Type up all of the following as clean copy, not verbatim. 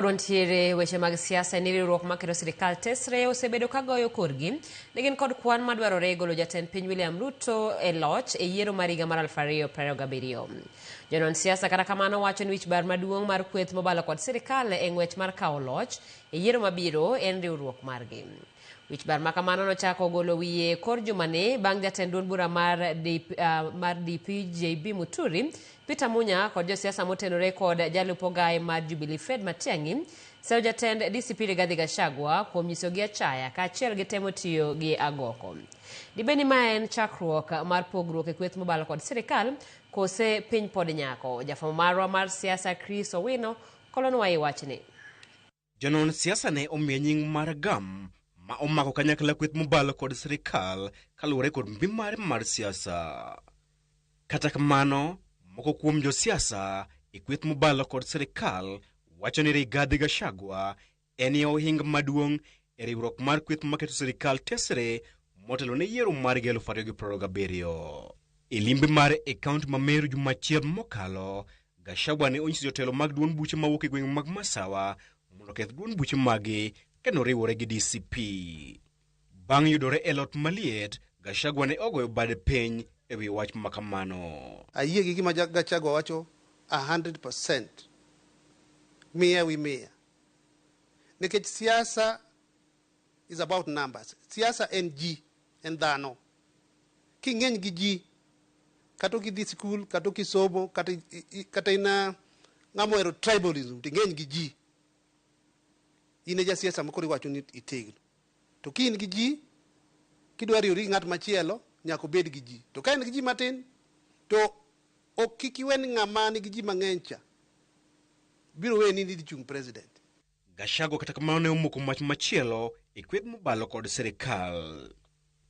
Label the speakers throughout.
Speaker 1: Ntiere weche mag siasa ni riwruok maketo sirikal tesre osebedo ka goyo korgi ni gin kod kwan madwarore e golo jatend piny William Ruto e loch e yiero mar higa mar 2027. Jonon siasa kata kamano wacho ni wich bar maduong' mar kweth mobalo kod sirikal e ng'wech mar kawo loch e yiero mabiro en riwruok margi. Wich bar ma kamano nochako golo wiye kor jumani bang' jatend duond bura mar DP, mar DP JB Muturi, Peter Munya kod josiasa motenore kod jalup ogaye mar Jubilee Fred Matiang'i seyo jatend DCP Rigathi Gachagua kuom nyisogi achaya kaachiel gi temo tiyo gi agoko. Dibed ni mae en chakruok mar pogruok e kweth mobalo kod sirikal kose piny pod nyako? Jafwambo marwa mar siasa Chris Owino kolonwa e wachni.
Speaker 2: Jonon siasa ne omiye nying mar Gam ma omako kanyakla kweth mobalo kod sirikal kaluwore kod mbi mare mar siasa. Kata kamano, moko kuom josiasa e kweth mobalo kod sirikal wacho ni Rigathi Gachagua en e ohinga maduong' e riwruok mar kweth maketo sirikal tesre motelo ne yiero mar 2027. E limbe mare e kaunti ma Meru juma achiel mokalo, Gachagua ne onyiso jotelo mag duond buche mawuok e gwenge mag Masawa mondo oketh duond buche maggi kendo riwore gi DCP. Bang' yudore e lot maliet, Gachagua ne ogoyo bade piny e wi wach ma kamano.
Speaker 3: Ayie gi gima Gachagua wacho 100%, mia ewi mia. Nikech siasa is about numbers. Siasa en ji, en dhano. King'eny gi ji, kata ok idhi sikul, kata ok isomo, kata, kata in ng'ama ohero tribalism, to ing'eny gi ji. In e jasiasa ma koro iwacho ni itegno. To ka in gi ji, kidwa riwori gi ng'at machielo, nyaka obed gi ji. To ka en gi ji matin, to ok kik iwe ni ng'ama nigi ji mang'eny cha biro weni ni idhi chung' president.
Speaker 2: Gachagua kata kamano ne omoko mach machielo e kweth mobalo kod sirikal.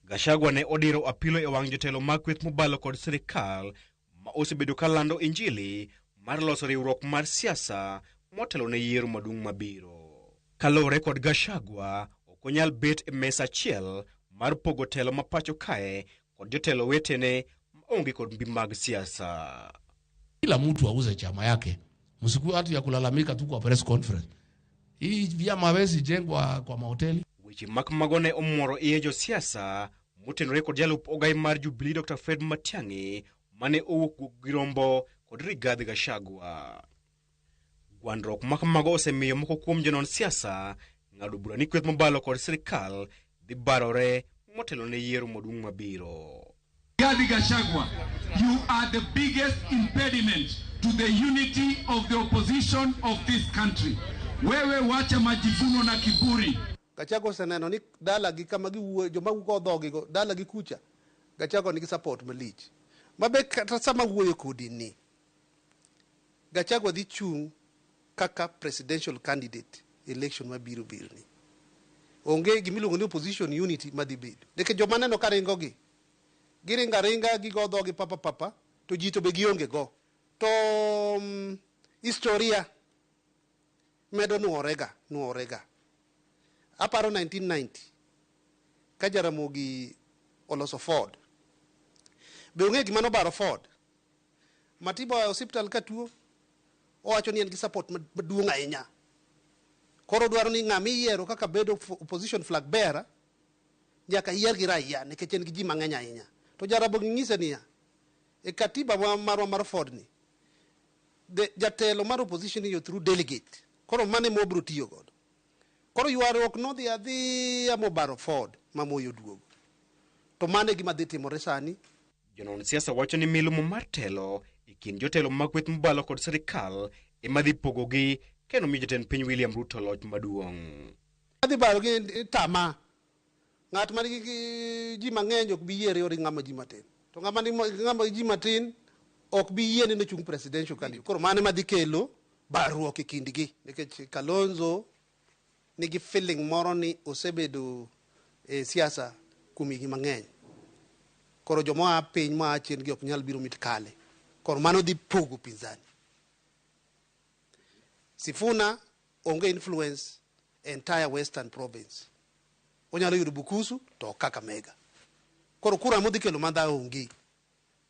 Speaker 2: Gachagua ne odiro apilo e wang' jotelo mag kweth mobalo kod sirikal ma osebedo ka lando injili mar loso riwruok mar siasa motelo ne yiero maduong' mabiro. Kaluwore kod Gachagua, ok onyal bet e mesa achiel mar pogo telo ma pacho kae kod jotelo wetene maonge kod mbi mag siasa.
Speaker 4: Kila mtu auze chama yake, msikuwe watu ya kulalamika tu kwa press conference. Hii vyama hawezi jengwa kwa mahoteli.
Speaker 2: Weche mak mago ne omoro iye josiasa motenore kod jalup ogai mar Jubilee Dr. Fred Matiang'i mane owuok gi rombo kod Rigathi Gachagua. Gwandruok mak mago osemiyo moko kuom jonon siasa ng'ado bura ni kweth mobalo kod sirikal dhi barore motelo ne yiero maduong' mabiro.
Speaker 5: Rigathi Gachagua, you are the biggest impediment to the unity of the opposition of this country. Wewe wacha majivuno na kiburi.
Speaker 3: Gachagua oseneno ni dalagi kama giwuoyo, joma go dhogigo, dalagi kucha, Gachagua nigi support malich. Mabe kata sama wuoyo kodi ni, Gachagua dhi chung' kaka presidential candidate election mabiro biro ni. Onge gimiluongo ni opposition unity madhi bedo. Nikech joma neno ka ringo gi, giringo aringa gigo dhogi papa papa, to ji to be gionge go. To historia medo nuorega, nuorega. Aparo 1990 ka Jaramogi oloso Ford. Be ung'e gima nobaro Ford? Matiba oa e osiptal ka tuo, owacho ni en gi support maduong' ahinya. Koro odwaro ni ng'ama iyiero kaka bedo opposition flag bearer nyaka yier gi raia nikech en gi ji mang'eny ahinya. To Jaramogi nyise niya, e katiba marwa mar Ford ni, the jatelo mar opposition iyo through delegate. Koro mano ema wabiro tiyo godo. Koro ywaruok nodhi adhiya mobaro Ford ma Moi oduogo. To mano e gima dhi timore sani.
Speaker 2: Jonon siasa wacho ni miluma mar telo e kind jotelo mag kweth mobalo kod sirikal ema dhi pogogi kendo miyo jatend piny William Ruto loch maduong'.
Speaker 3: Adhi baro gi tama. Ng'at ma nigi ji mang'eny ok bi yiere ori ng'ama ji matin. To ng'ama nigi ng'ama ji matin ok bi yiene ni ochung' presidential candidate. Koro mano ema dhi kelo barruok e kindgi. Nikech Kalonzo nigi feeling moro ni osebedo e siasa kuom higni mang'eny. Koro joma oa piny moa chien gi ok nyal biro mit kale. Koro mano dhi pogo upinzani. Sifuna onge influence entire Western Province. Onyalo yudo Bukusu to ok Kakamega. Koro kura modhi kelo Madha onge.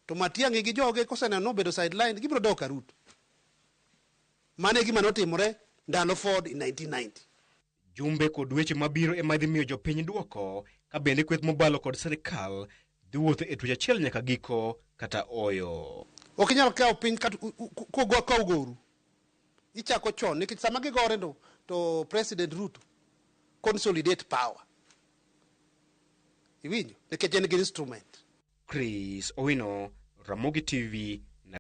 Speaker 3: To Matiang'i gi joge koseneno nobedo sideline gibiro dok ka Ruto. Mano e gima notimore Ndalo Ford in 1990.
Speaker 2: Jumbe kod weche mabiro ema dhi miyo jopiny duoko ka bende kweth mobalo kod sirikal dhi wuotho e twech achiel nyaka giko kata oyo.
Speaker 3: Ok inyal kawo piny kata ka ugoru. Ichako chon nikech sama gigore no to President Ruto consolidate power. Iwinjo? Nikech en gi instrument.
Speaker 2: Chris Owino, Ramogi TV,